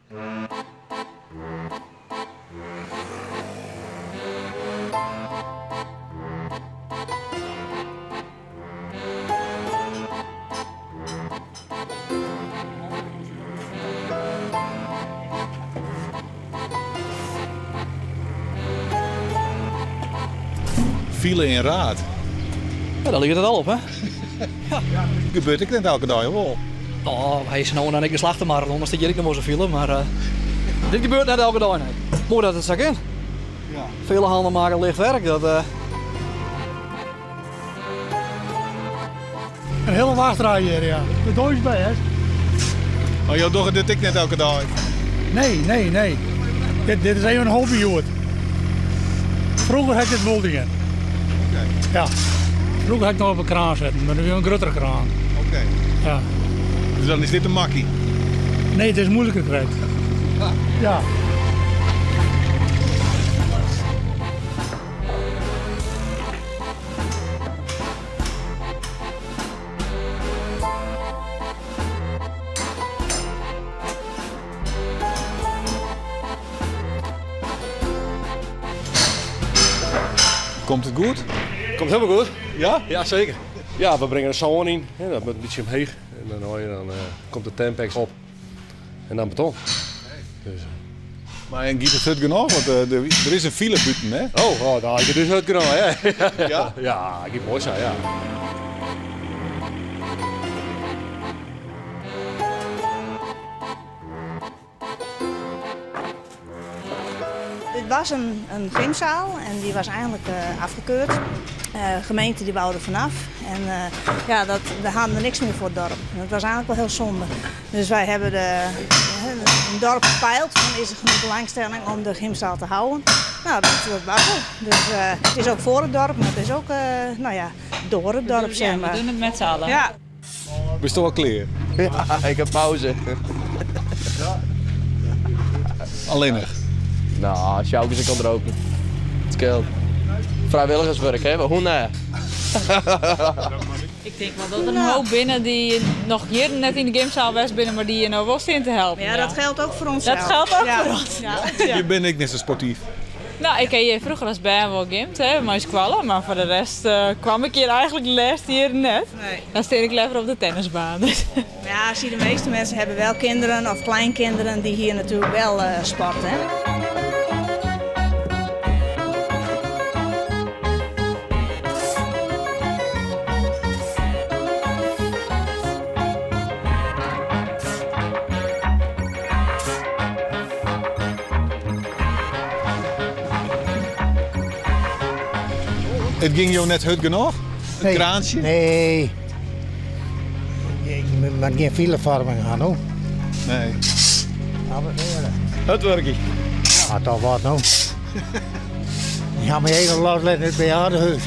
File yn Raard. Ja, daar liket it al op, hè? Ja. Gebeurt ek net elke dei, of wol? No, hy is no dan ek de Slachtemarathon, dan stiet hjir ek noch wol sa'n file, mar uh, dit gebeurt net elke dei, nee. Moai dat it sa kin. Ja. Vele handen maken licht werk. Dat, uh... Een hele wachtrij hier, ja. De doos bij, hè. Maar jo dogge dit ek net elke dei? Nee, nee, nee. Dit, dit is even een hobby, hoor. Froeger ha ik dit wol dien. Ja. Froeger ha ik noch op in kraan sitten, mar dat wie in gruttere kraan. Oké. Ja. Dus dan is dit in makkie? Nee, it is moeiliker krekt. Ja. Komt it goed? Komt hielendal goed. Ja? Ja, seker. Ja, we bringe de sân yn. Dat moat in bytsje omheech. En dan, dan komt de tempex op. En dan beton. Dus. Mar en giet it hurd genôch? Want der is in file bûten, hè? Oh, oh no, it giet dus hurd genôch, hè? Ja? Ja, it giet moai sa, ja. Dit was een, een gymzaal en die was eigenlijk uh, afgekeurd. Uh, gemeente die wou er vanaf. En uh, ja, dat, we hadden er niks meer voor het dorp. Dat was eigenlijk wel heel zonde. Dus wij hebben de, een dorp gepeild van is er genoeg belangstelling om de gymzaal te houden. Nou, dat, dat was het. Dus uh, het is ook voor het dorp, maar het is ook nou ja, door het dorp, zeg maar. We doen het met z'n allen. Ja. Bist al klear? Ja, ik heb pauze. Ja. Allinnich? No, Sjouke is ek al der. It skeelt. Frijwilligerswurk, hè? Hoe nee? Ik tink wol dat der in hoop binne dy't noch jierren net yn de gymseal west binne, mar dy't hjir no wol stean te helpen. Ja, dat geldt ook voor ons. Dat geldt ook voor ons. Ja. Je bent ek net sa sportyf. No, ik ha hjir froeger as bern wol gymd, hè, mei skoalle, mar foar de rest uh, kwam ik hjir eigentlik de lêste jierren net. Nee. Dan stean ik leaver op de tennisbaan. Ja, zie, de meeste mensen hebben wel kinderen of kleinkinderen die hier natuurlijk wel uh, sporten. Hè. It gyng jo net hurd genôch? It Nee. kraantsje? Nee. Je moat gjin filefoarming ha, no. Nee. Hurd wurkje. Ja, toch wat no. Je ha my even loslitten út it bejaardehûs.